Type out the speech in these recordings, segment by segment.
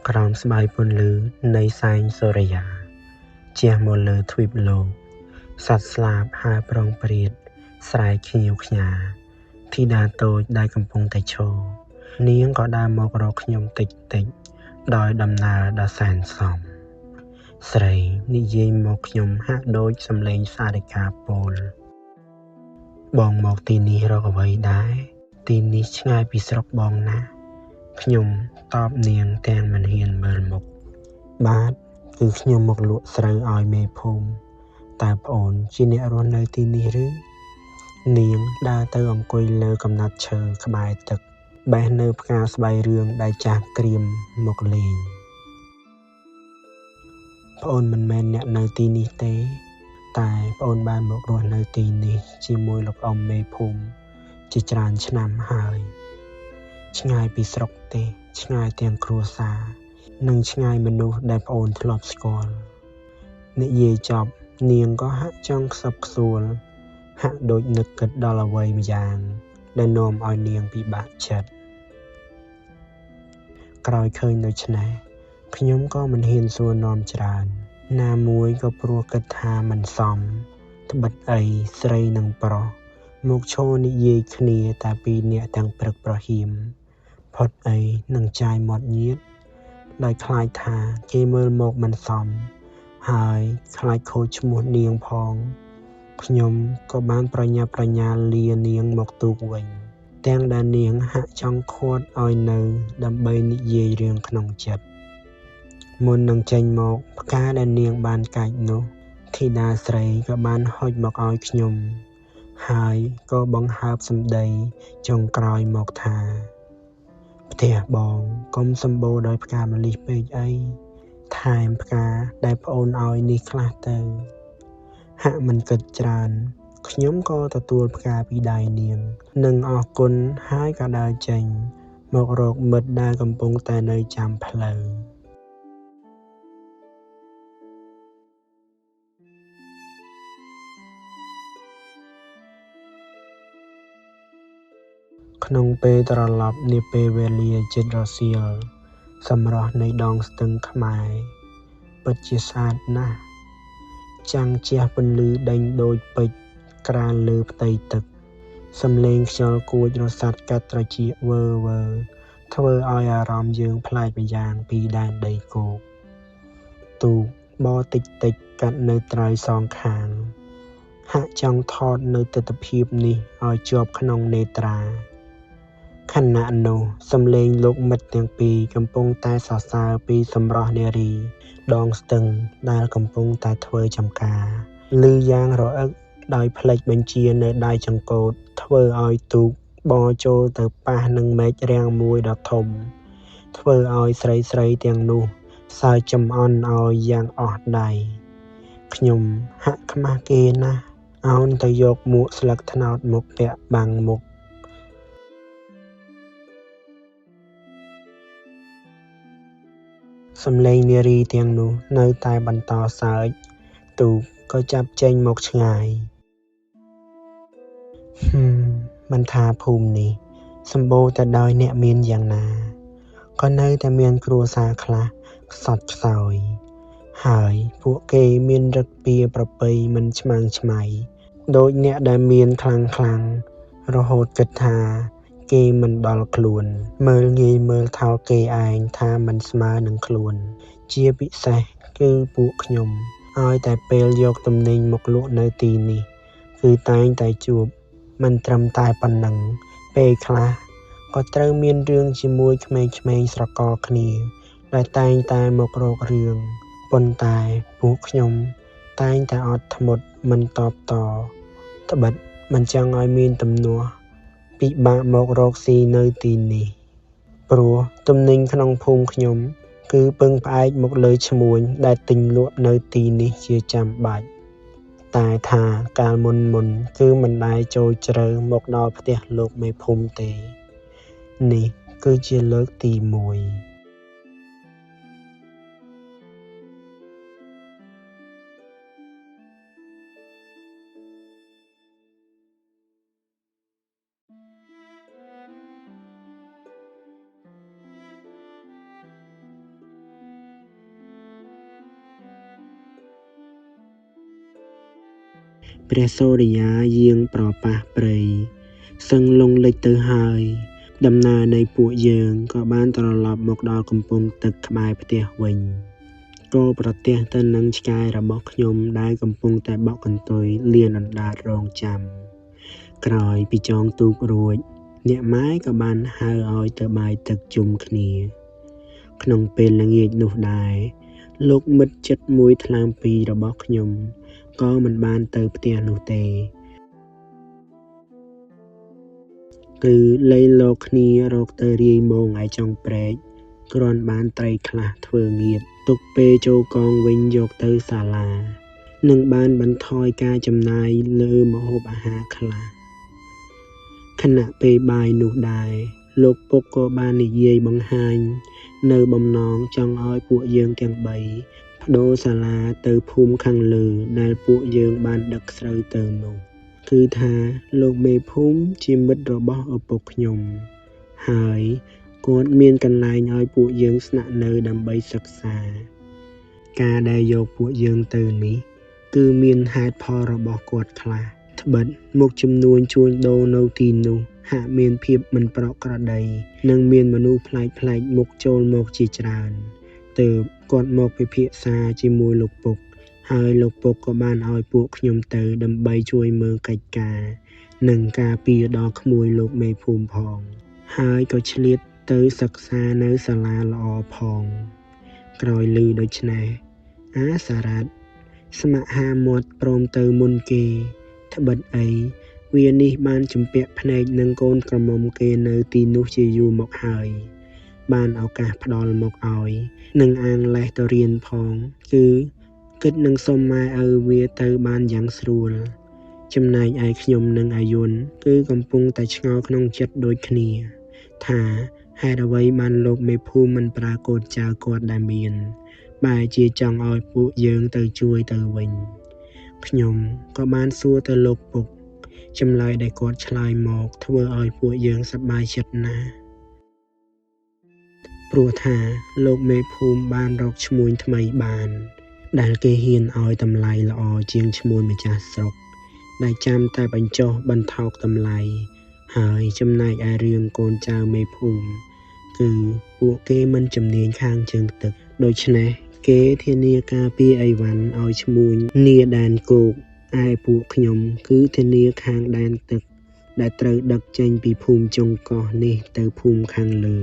ក្រោមស្បៃពន្លឺនៃសែងសូរិយាជះមកលើទ្វីបលោកសត្វស្លាបហើរប្រុងព្រាតស្រែកខ្ញៀវខ្ញាធីតាតូចដែលកំពុងតែឈរនាងក៏ដើរមករកខ្ញុំតិចតិចដោយដំណើរដ៏សែនសមស្រីនិយាយមកខ្ញុំហាក់ដូចសំឡេងសារិកាពោលបងមកទីនេះរកអ្វីដែរទីនេះឆ្ងាយពីស្រុកបងណាស់ខ្ញុំតបនាងទាំងមិនហ៊ានមើលមុខបាទគឺខ្ញុំមកលក់ស្រូវឲ្យមេភូមិតើប្អូនជាអ្នករស់នៅទីនេះឬនាងដើរទៅអង្គុយលើកំណាត់ឈើក្បែរទឹកបេះនៅផ្កាស្បៃរឿងដែលចាស់ក្រៀមមកលេងប្អូនមិនមែនអ្នកនៅទីនេះទេតែប្អូនបានមករស់នៅទីនេះជាមួយលោកអ៊ំមេភូមិជាច្រើនឆ្នាំហើយឆ្ងាយពីស្រុកទេឆ្ងាយទាំងគ្រួសារនិងឆ្ងាយមនុស្សដែលប្អូនធ្លាប់ស្គាល់និយាយចប់នាងក៏ហាក់ចង់ខ្សឹបខ្សួលហាក់ដូចនឹកគិតដល់អ្វីម្យ៉ាងដែលនាំឲ្យនាងពិបាកចិត្តក្រោយឃើញដូច្នេះខ្ញុំក៏មិនហ៊ានសួរនាំច្រើនណាមួយក៏ព្រោះគិតថាមិនសមត្បិតអីស្រីនិងប្រុសមកឈរនិយាយគ្នាតែពីរនាក់ទាំងព្រឹកប្រហៀមផុតអីនឹងចាយមាត់ញាតដោយខ្លាចថាគេមើលមកមិនសមហើយខ្លាចខូចឈ្មោះនាងផងខ្ញុំក៏បានប្រញាប់ប្រញាល់លានាងមកទូកវិញទាំងដែលនាងហាក់ចង់ឃាត់ឲ្យនៅដើម្បីនិយាយរឿងក្នុងចិត្តមុននឹងចេញមកផ្កាដែលនាងបានកាច់នោះធីតាស្រីក៏បានហុចមកឲ្យខ្ញុំហើយក៏បង្ហើបសម្ដីចុងក្រោយមកថាផ្ទះបងកុំសម្បូរដោយផ្កាម្លិះពេកអីថែមផ្កាដែលប្អូនឲ្យនេះខ្លះទៅហាក់មិនគិតច្រើនខ្ញុំក៏ទទួលផ្កាពីដៃនាងនិងអរគុណហើយក៏ដើរចេញមករកមិត្តដែលកំពុងតែនៅចាំផ្លូវក្នុងពេលត្រឡប់នាពេលវេលាជិតរសៀលសម្រស់នៃដងស្ទឹងខ្មែរពិតជាស្អាតណាស់ចាំងជះពន្លឺដេញដូចពេជ្រក្រាលលើផ្ទៃទឹកសំឡេងខ្យល់គួចរសាត់កាត់ត្រចៀកវើវើធ្វើឲ្យអារម្មណ៍យើងប្លែកម្យ៉ាងពីដែនដីគោកទូកបតិចតិចកាត់នៅត្រើយសងខាងហាក់ចង់ថតនៅទិដ្ឋភាពនេះឲ្យជាប់ក្នុងនេត្រាខណៈនោះសំឡេងលោកមិត្តទាំងពីរកំពុងតែសរសើរពីសម្រស់នារីដងស្ទឹងដែលកំពុងតែធ្វើចំការឮយ៉ាងរអឹកដោយផ្លេចបញ្ជានៅដៃចង្កូតធ្វើឲ្យទូកបរចូលទៅប៉ះនឹងមែករាំងមួយដ៏ធំធ្វើឲ្យស្រីស្រីទាំងនោះសើចចំអន់ឲ្យយ៉ាងអស់ដៃខ្ញុំហាក់ខ្មាស់គេណាស់អោនទៅយកមួកស្លឹកត្នោតមកពាក់បាំងមុខសំឡេងនារីទាំងនោះនៅតែបន្តសើចទូកក៏ចាប់ចេញមកឆ្ងាយមិនថាភូមិនេះសម្បូរតែដោយអ្នកមានយ៉ាងណាក៏នៅតែមានគ្រួសារខ្លះខ្សត់ខ្សោយហើយពួកគេមានរឹកពីប្រពៃមិនឆ្មាំងឆ្មៃដូចអ្នកដែលមានខ្លាំងខ្លាំងរហូតគិតថាគេមិនដល់ខ្លួនមើលងាយមើលថោកគេឯងថាមិនស្មើនឹងខ្លួនជាពិសេសគឺពួកខ្ញុំឲ្យតែពេលយកទំនិញមកលក់នៅទីនេះគឺតែងតែជួបមិនត្រឹមតែប៉ុណ្ណឹងពេលខ្លះក៏ត្រូវមានរឿងជាមួយក្មេងៗស្រករគ្នាដែលតែងតែមករករឿងប៉ុន្តែពួកខ្ញុំតែងតែអត់ធ្មត់មិនតបតត្បិតមិនចង់ឲ្យមានទំនាស់ពិបាកមករកស៊ីនៅទីនេះព្រោះទំនិញក្នុងភូមិខ្ញុំគឺពឹងផ្អែកមកលើឈ្មួញដែលទិញលក់នៅទីនេះជាចាំបាច់តែថាកាលមុនមុនគឺមិនដែលចូលជ្រៅមកដល់ផ្ទះលោកមេភូមិទេនេះគឺជាលើកទី1 ព្រះសូរិយាយាងប្រប៉ះព្រៃសឹងលងលិចទៅហើយដំណើរនៃពួកយើងក៏បានត្រឡប់មកដល់កំពង់ទឹកក្បែរផ្ទះវិញក៏ប្រទះទៅនឹងឆ្កែរបស់ខ្ញុំដែលកំពុងតែបក់កន្ទុយលៀនអណ្ដាតរងចាំក្រោយពីចងទូករួចអ្នកម៉ែក៏បានហៅឲ្យទៅបាយទឹកជុំគ្នាក្នុងពេលល្ងាចនោះដែរលោកមិត្តជិតមួយថ្លើមពីររបស់ខ្ញុំក៏មិនបានទៅផ្ទះនោះទេគឺលៃលកគ្នារកទៅរាយមងឯចុងព្រែកគ្រាន់បានត្រីខ្លះធ្វើងៀតទុកពេលចូលកងវិញយកទៅសាលានិងបានបន្ថយការចំណាយលើម្ហូបអាហារខ្លះខណៈពេលបាយនោះដែរលោកពុកក៏បាននិយាយបង្ហាញនៅបំណងចង់ឲ្យពួកយើងទាំងបីប្ដូរសាលាទៅភូមិខាងលើដែលពួកយើងបានដឹកស្រូវទៅនោះគឺថាលោកមេភូមិជាមិត្តរបស់ឪពុកខ្ញុំហើយគាត់មានកន្លែងឲ្យពួកយើងស្នាក់នៅដើម្បីសិក្សាការដែលយកពួកយើងទៅនេះគឺមានហេតុផលរបស់គាត់ខ្លះត្បិតមុខចំនួនជួញដូរនៅទីនោះហាក់មានភាពមិនប្រក្រតីនិងមានមនុស្សប្លែកៗមុខចូលមកជាច្រើនទើបគាត់មកពិភាក្សាជាមួយលោកពុកហើយលោកពុកក៏បានឲ្យពួកខ្ញុំទៅដើម្បីជួយមើលកិច្ចការនិងការពារដល់ក្មួយលោកមេភូមិផងហើយក៏ឆ្លៀតទៅសិក្សានៅសាលាល្អផងក្រោយឮដូច្នេះអាសារ៉ាត់ស្ម័គ្រហាមាត់ព្រមទៅមុនគេត្បិតអីវានេះបានជំពាក់ភ្នែកនឹងកូនក្រមុំគេនៅទីនោះជាយូរមកហើយបានឱកាសផ្ដល់មកឲ្យនិងអាងលេសទៅរៀនផងគឺគិតនឹងសុំម៉ែឪវាទៅបានយ៉ាងស្រួលចំណែកឯខ្ញុំនិងអាយុនគឺកំពុងតែឆ្ងល់ក្នុងចិត្តដូចគ្នាថាហេតុអ្វីបានលោកមេភូមិមិនប្រើកូនចៅគាត់ដែលមានបែរជាចង់ឲ្យពួកយើងទៅជួយទៅវិញខ្ញុំក៏បានសួរទៅលោកពុកចម្លើយដែលគាត់ឆ្លើយមកធ្វើឲ្យពួកយើងសប្បាយចិត្តណាស់ព្រោះថាលោកមេភូមិបានរកឈ្មួញថ្មីបានដែលគេហ៊ានឲ្យតម្លៃល្អជាងឈ្មួញម្ចាស់ស្រុកដែលចាំតែបញ្ចុះបន្ថោកតម្លៃហើយចំណែកឯរឿងកូនចៅមេភូមិគឺពួកគេមិនជំនាញខាងជើងទឹកដូច្នេះគេធានាការពារអីវ៉ាន់ឲ្យឈ្មួញនាដែនគោកឯពួកខ្ញុំគឺធានាខាងដែនទឹកដែលត្រូវដឹកចេញពីភូមិចុងកោះនេះទៅភូមិខាងលើ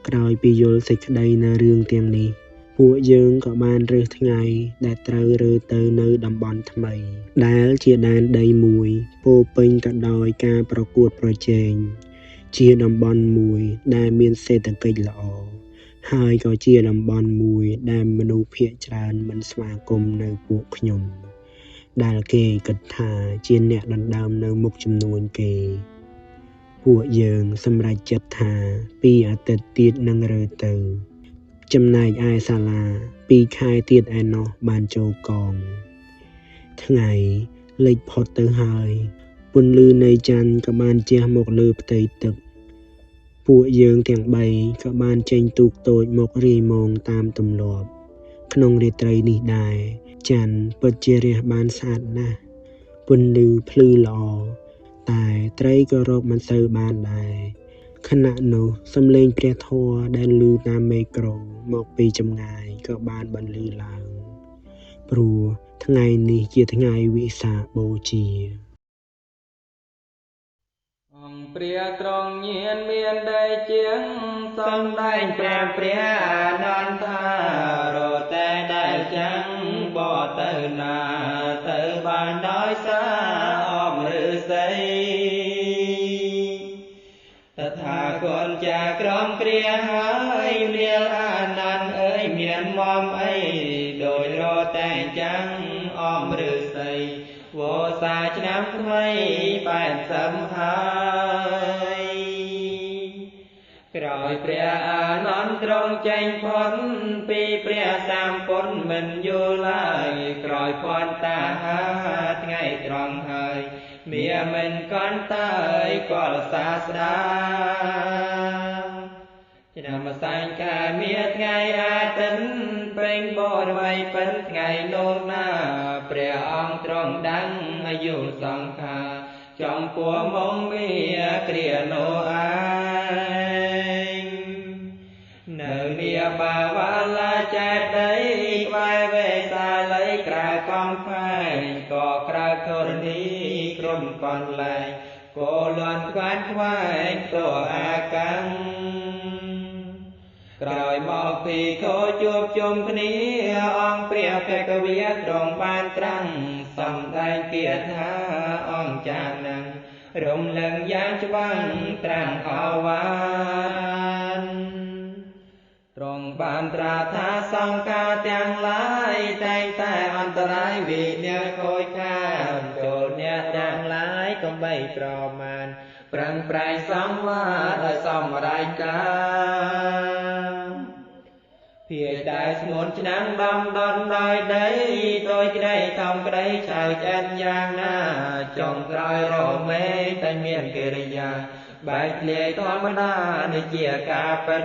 ក្រោយពីយល់សេចក្តីនៅរឿងទាំងនេះពួកយើងក៏បានរើសថ្ងៃដែលត្រូវរើទៅនៅតំបន់ថ្មីដែលជាដែនដីមួយពោពេញទៅដោយការប្រកួតប្រជែងជាតំបន់មួយដែលមានសេដ្ឋកិច្ចល្អហើយក៏ជាតំបន់មួយដែលមនុស្សភាគច្រើនមិនស្វាគមន៍នៅពួកខ្ញុំដែលគេគិតថាជាអ្នកដណ្ដើមនៅមុខចំនួនគេពួកយើងសម្រេចចិត្តថាពីអាទិត្យទៀតនឹងរើទៅចំណែកឯសាលា2ខែទៀតឯណោះបានចូលកងថ្ងៃលិចផុតទៅហើយពន្លឺនៃច័ន្ទក៏បានជះមកលើផ្ទៃទឹកពួកយើងទាំងបីក៏បានចេញទូកតូចមករាយមងតាមទម្លាប់ក្នុងរាត្រីនេះដែរច័ន្ទពិតជារះបានស្អាតណាស់ពន្លឺភ្លឺល្អតែត្រីក៏រកមិនសូវបានដែរខណៈនោះសំឡេងព្រះធម៌ដែលឮតាមមេក្រូមកពីចម្ងាយក៏បានបន្លឺឡើងព្រោះថ្ងៃនេះជាថ្ងៃវិសាខបូជាអង្គព្រះត្រង់ញាណមានដីជាងសំដែងព្រះព្រះអានន្ទថារតែដែលចាំងបទៅណាទៅបានដោយសារអមឫស្សីតថាគតចាក្រមគ្រាហើយនាលអានន្ទអើយមានមុំអីដោយរតែចាំងអមឫស្សីវសាឆ្នាំថ្មី80ហើយក្រោយព្រះអានន្ទទ្រង់ចេញផុតពីព្រះសម្ពុទ្ធមិនយូរឡើយក្រោយផនតាហាថ្ងៃត្រង់ហើយមាមិនកន្តើយកលសាស្តាឆ្នាំសែនខែមាថ្ងៃអាទិត្យពេញប រមីពិនថ្ងៃនោះណាព្រះអង្គទ្រង់ដឹងអាយុសង្ខារចំពោះមុំមាគ្រានោះឯងនៅនាបាវលាចេតីក្បែរវេសាលីក្រៅកំផែងក៏ក្រៅធរណីក្រុមកន្លែងកោលន់ខ្វានខ្វែងតអាកាំងក្រោយមកពីខោជួបជុំគ្នាអង្គព្រះភគវីទ្រង់បានត្រាំងសម្ដែងគាថាអង្គចាស់នឹងរំលឹងយ៉ាងច្បាស់ត្រាំងអវាទទ្រង់បានត្រាថាសង្ខារទាំងឡាយតែងតែអន្តរាយវិនាសខូចខាតចូលអ្នកទាំងឡាយកុំបីប្រមាណប្រឹងប្រែងសង្វារឲ្យសម្រេចការភាយដែលស្ងួនឆ្នាំងដំដុនដោយដីដោយក្តីធំក្តីឆៅឆ្អិនយ៉ាងណាចុងក្រោយរមែងតែមានកិរិយាបែកធ្លាយធម្មតានេះជាការពិត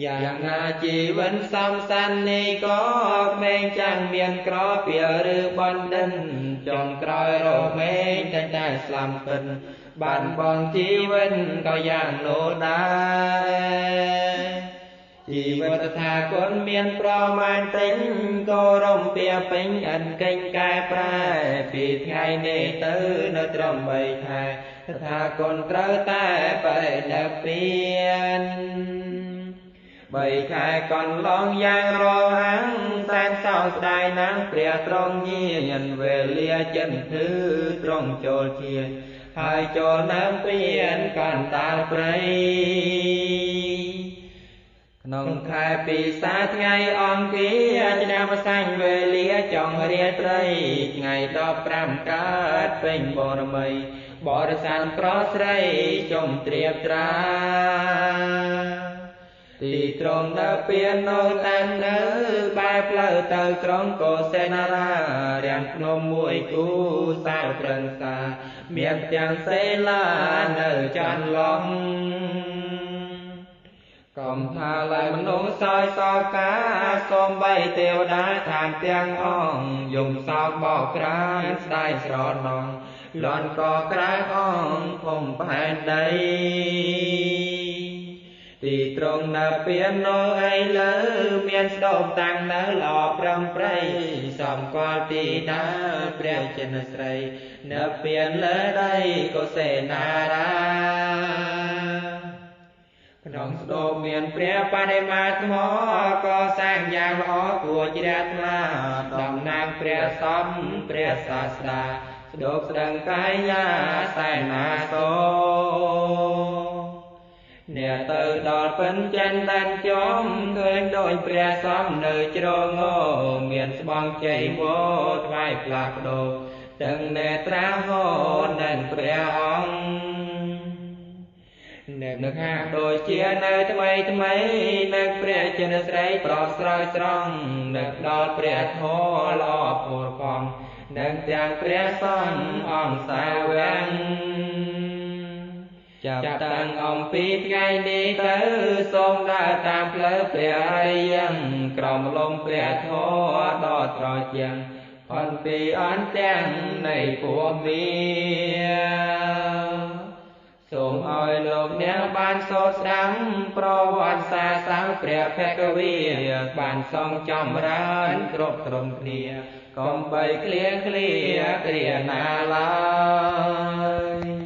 យ៉ាងណាជីវិតសំសាននេះក៏ក្មេងចាំងមានក្រពៀឬបណ្ឌិនចុងក្រោយរមែងតែតែស្លាប់ពិនបានបងជីវិតក៏យ៉ាងនោះដែរជីវិតថាគុណមានប្រមាណទិញក៏រំពៀពេញអិនកេញកែប្រែពីថ្ងៃនេះទៅនៅត្រឹម3ខែថាគុណត្រូវតែបរិនិព្វាន3ខែកន្លងយ៉ាងរហាំងសែនសោកស្ដាយណាស់ព្រះទ្រង់ញានវេលាចិនធឺទ្រង់ចូលជាហើយចូលដើមព្រានកណ្ដាលព្រៃក្នុងខែពិសាថ្ងៃអង្គារឆ្នាំសាញ់វេលាចុងរាត្រីថ្ងៃ15កើតពេញបរមីបរិស័ទប្រុសស្រីជុំត្រៀបត្រាទីត្រង់នៅពៀននៅតាំងនៅបែរផ្លូវទៅក្រុងកោសេនារារាំងភ្នំមួយគូសាលប្រឹងសាមានទាំងសេលានៅចន្លងកុំថាឡើយមនុស្សសោយសោកាសំបីទេវតាឋានទាំងអង្គយំសោកបោកក្រានស្ដាយស្រណងលន់កក្រាអង្គភពផែនដីទីត្រង់នៅពៀននៅឯលើមានស្ដូបតាំងនៅល្អប្រំប្រៃសំគាល់ទីដើព្រះចិនស្រីនៅពៀនលើដីកុសេនារាក្នុងស្ដូបមានព្រះបដិមាថ្មកសាងយ៉ាងល្អគួរជ្រះថ្លាតំណាងព្រះសំព្រះសាស្តាស្ដូបស្ដឹងកាយាសែនាសូអ្នកទៅដល់ពិនចិនដានចំឃើញដូចព្រះសំនៅជ្រងមានស្បង់ជ័យវោថ្វាយផ្លាស់ប្ដូរទាំងនេត្រាហោនិងព្រះអង្គនៅខាងដូចជានៅថ្មីថ្មីនៅព្រះចិនស្រីប្រស្រោយស្រង់នៅដល់ព្រះធម៌ល្អផូរផង់និងទាំងព្រះសង្ឃអង្គសាវកចាប់តាំងអំពីថ្ងៃនេះទៅសូមដើរតាមផ្លូវព្រះអរិយក្រមលំព្រះធម៌ដ៏ត្រជាងផុនពីអន្តទាំងនៃពោះមាសូមឲ្យលោកអ្នកបានសូត្រស្ដាប់ប្រវត្តិសាស្ត្រព្រះភគវីបានសងចម្រើនគ្រប់ក្រុមគ្នាកុំបីឃ្លៀងឃ្លាគ្រាណាឡើយ។